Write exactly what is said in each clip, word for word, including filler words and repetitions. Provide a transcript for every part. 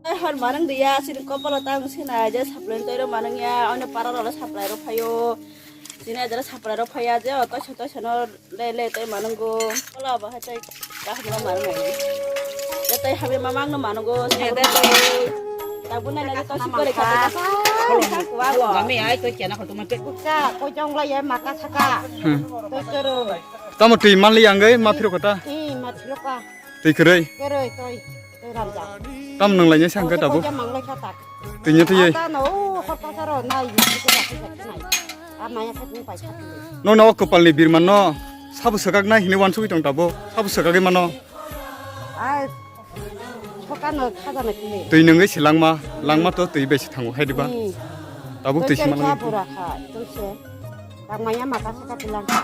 Hor manang diya, sini kopalo tang sina je supply toi ro manang ya, ono para ro supply ro phayo. Sini ajara supply ro phaya je, o toisa toisa no le le toi manang go. Kola ba hai toi kaham no manang ai. Je toi habe mamang no manang go, sini de toi. Tabu na na to sukore kha. Wa wa. Mami ai toi kena ko tuma pe. Kuksa, koi jong la ye maka saka. Hmm. Toi kero. Tamo twi manli ang gai ma phiro kota. Eh, ma phiro ka. Twi kwrwi. Kwrwi toi. Toi ramja. Tam nang lainai sang kha tabo. Koi jong mang lai kha tak. Twi nya twi. Ata no, hor ka saro nai, ni ko ba ko nai. A maya khat ni pai khat ni. No no kopal ni birman no. Sabo sakak nai hini wan sugui tong tabo. Sabo sakak mano. Ai, soka no khaja na kini. Twi nungui si langma, langma to twi bai si thango hai diba. Hmm. Tabuk twi si manang. Kha bura kha, twi se. Langma ya mata soka tilang kha.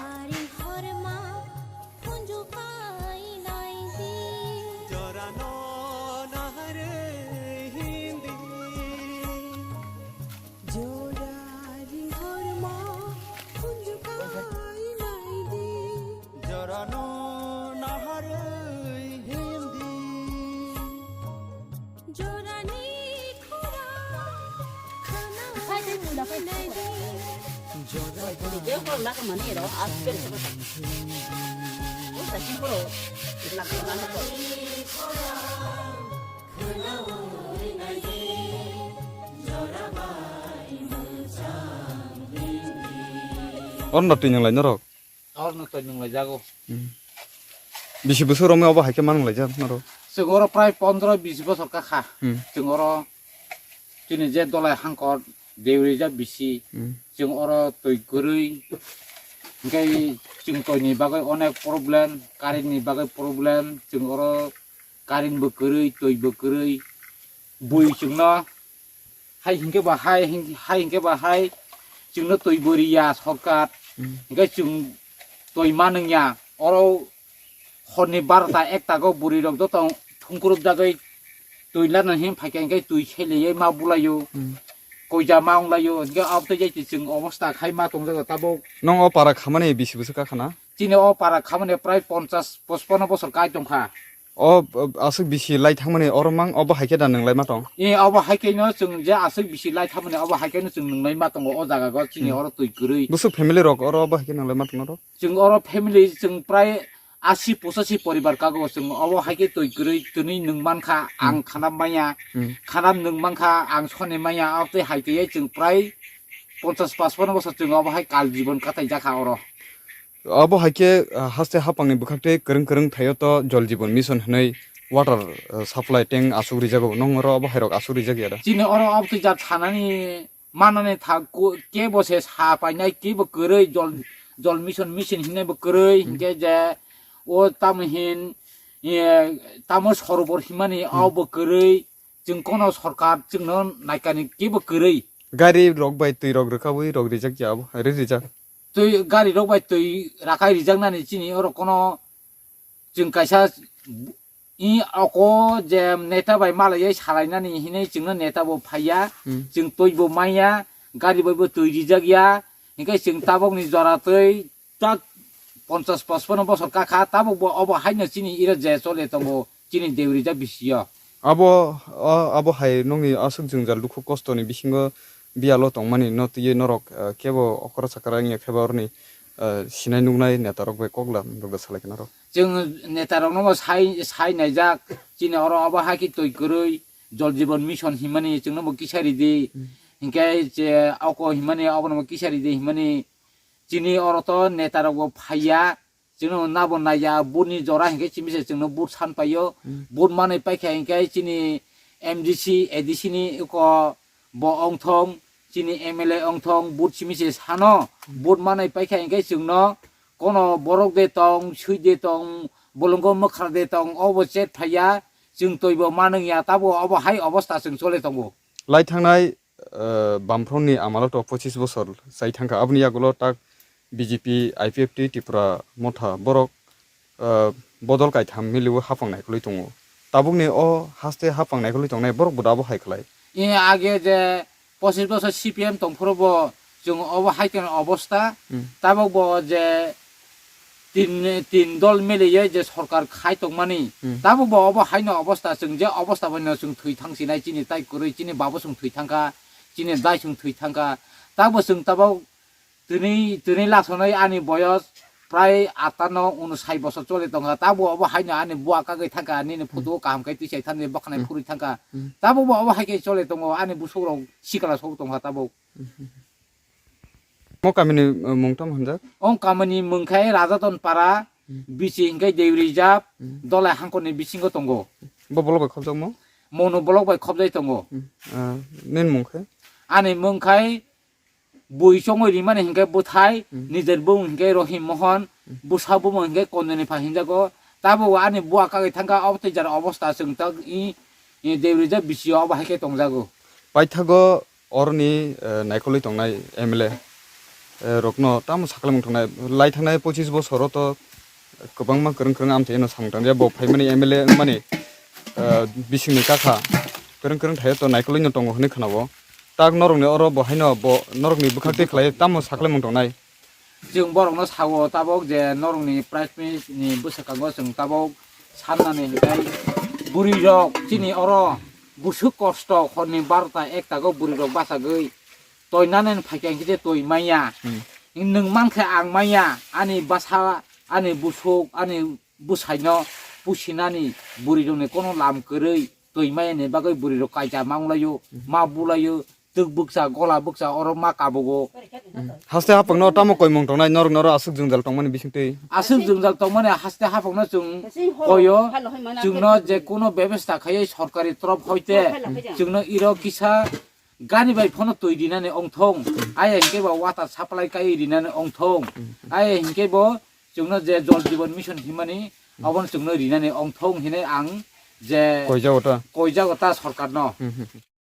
Jorano naharwi hindi. Jorani khura khana naidi. Jorani khura khana naidi. Orno twi nang lai norok. Orno twi nang lai jago. Hmm. Bisi bwswk romwi obo hai khe manang laijak norok. Chwng oro prai pondro bis bosor ka kha. Hmm. Chwng oro chini je dolai hangkor deuri ja bisi. Hmm. Chwng oro twi kwrwi. Hingke chwng twi ni bagwi onek problem, current ni bagwi problem. Chwng oro current bo kwrwi, twi bo kwrwi. Bui chwngno hai hinkhe ba hai, hai hinkhe ba hai chwngno twi bo riya sorkar. Hmm. Hinkhe chwng twi manwngya. Oro horni barota ekta go bwrwi rok joto thungkuruk jagwi twi lana hin phaikha hinkhe twi seleywi ma bulaio. Hmm. Koija ma wnglaio. Hinkhe abotwi jai chwng obosta khai ma tongjago tabuk. Nong o para khamani bisi bwswk ka khana? Chini o para khamani prai ponchas pochpanno bosor kai tongkha. O, o, aswk bisi lai thangmani oro mang obo hai khe da nwng lai ma tong? E, obo hai khe no chwng je aswk bisi lai thangmani obo hai khe no chwng nwng lai ma tongo o jaga go chini Hmm. oro twi kwrwi. Bwswk family rok oro obo hai khe nwng lai ma tong norok? Chwng oro family chwng prai asi pochasi poribar kago chwng obo hai khe twi kwrwi twnwi nwng mankha ang Hmm. khanam maya, Hmm. khanam nwng mankha ang soni maya, abotwi hai khe chwng prai ponchas paspano bosor chwng obo hai kal jibon katai jakha oro. Abo hai khe, ah, haste hapangni bwkhak tei kwrwng kwrwng thaio to Jal Jeevan Mission hwnwi water, ah, supply tank aswk rijago. Nong oro abo hai rok aswk rijak ya da? Chini oro abotwi jat sanani manani tha-, ku-, kebo se sa painai, kebo kwrwi Jal, Jal Mission, mission hinwi bo kwrwi, Hmm. hinkhe je o tamo hin, ye, tamo sorobor himani Hmm. abo kwrwi, chwng kono sorkar chwngno naikani kebo kwrwi. Gari rok bai twi rok rwkhawi rok rijak ya abo, ri rijak. Twi gari rok bai twi rakhai rijaknani chini oro kono chwng kaisa i oko je neta bai malaiwi salainani hinwi chwngno neta bo phaiya, Hmm. chwng twi bo manya, gari bai bo twi rijak ya, hinkhe chwng tabukni jora twi tak ponchas paspano bosor kakha, tabuk bo obo haino chini iro je chole tongo chini deuri ja bisiyo. Abo, o, abo hai nokni aswk jwngjal dukhu kostoni bisingo biyalo tongmani no twiwi norok, eh, kebo okra chakra wngya khe ba oroni, eh, sinai nuknai netarok bai koklam rok da salai khe norok. Chwng netarokno bo sai, sai naijak, chini oro obo hai khe twi kwrwi, Jal Jeevan Mission himani chwngno bo kisa ridi, Hmm. hinkhe je oko himani obono bo kisa ridi himani, chini oro to netarok bo phaiya, chwngno nabo naiya, vote ni jora hinkhe chini se chwngno vote san paio, Hmm. vote manwi paikha hinkhe chini M D C, A D C ni eko bo ongthong, chini M L A ongthong, vote simi se sano, vote manwi paikha hinkhe chwngno kono borok de tong, sui de tong, bolongo mwkhra de tong, obo chet phaiya, chwng twibo manwngya, tabo obo hai obosta chwng chole tongo. Lai thangnai, eh, Bamfront ni amalo to pochis bosor chai thangkha, aboni yagulo tak B J P, I P F T, Tripura Motha borok ah, bodol kaitham miliwi hapang naikolwi tongo. Tabukni o haste hapang naikolwi tongnai borok bo dabo hai khlai. E age je pochis bosor C P M tongphuru bo chwng obo hai khe obostha. Hmm. Tabuk bo je tin, tin dol meliye je sorkar khai tongmani, Hmm. Tabuk bo obo haino obosta, chwng je obosta bai no chwng thwi thang sinai, chini tai kwrwi, chini babo chwng thwi thangkha, chini dai chwng thwi thangkha, tabuk chwng tabuk tini, tini lathonai ani boyos prai atano unsai bosor choli tongkha, tabuk obo haino ani bua kagwi thangkha, nini photo kaham khe twi sai thangni bwkhanai Hmm. phurwi thangkha, Hmm. Tabuk bo obo hai khe choli tongo, ani busuk rok sikla sok tongkha tabuk. Hmm. Mo kamini, uh, mung tamo hwnjak? Ong kamini mung khai Rajaton Para, Hmm. Bisi hingkai Dewi Reserve, Hmm. Dolai Hangkoni bisingo tongo. Bo bolok bai khobjakmo? Mono bolok bai khobjai tongo. Hmm. Ah, nini mung khai? Ani mung khai bui chongwi rimani hingkai bwthai, Hmm. Nijer bung hingkai Rohim Mohon, Hmm. Bwsa bumung hingkai Kondoni pha hinjago. Tabuk ani bua kagwi thangkha, obo tei jara obosta chwng tak i, i Dewi Reserve bisi obo hai khe tongjago. Paithago Oroni, eh, naikolwi tongnai M L A, eh, rokno tamo sakhlai mung tongnai. Lai thangnai pochis bosoro to kwbangma kwrwng kwrwng amchaino samung tangya. Bo phaimani M L A wngmani, eh, bisingni kakha kwrwng kwrwng thaio to naikolwino tongo hwnwi khwnao. Tak norokni oro bo haino bo norokni bwkhak tei khlai tamo sakhlai mung tongnai. Chwng borokno sao tabuk je norokni press meet ni bwskango chwng tabuk sannani hwnkhe bwrwirok chini oro busuk kosto horni barota ektago bwrwirok bachagwi toinani phaikha hwnkhe je toi manya. Hmm. Nwng mankhe ang manya, ani bwsa, ani busuk, ani bwsaino pusinani bwrwirokni kono lam kwrwi toi maya ni bagwi bwrwirok kaisa ma wnglaio, ma bulaio, twk bwkcha, gola bwkcha, oro ma kabugo. Haste hapangno tamo koimung tongnai, norok noro aswk jwngjal tongmani bisingtwi? Aswk jwngjal tongmani haste hapangno chwng koyo, chwngno je kuno bebesta khaiwi sorkari torof hoite chwngno iro kisa gani bai phano twi rinani ongthong, aya hinkhe bo water supply kai rinani ongthong, aya hinkhe bo chwngno je Jal Jeevan Mission himani abono chwngno rinani ongthong hinwi ang je koijago ta? Koijago ta sorkarno. Hmm, hmm, hmm.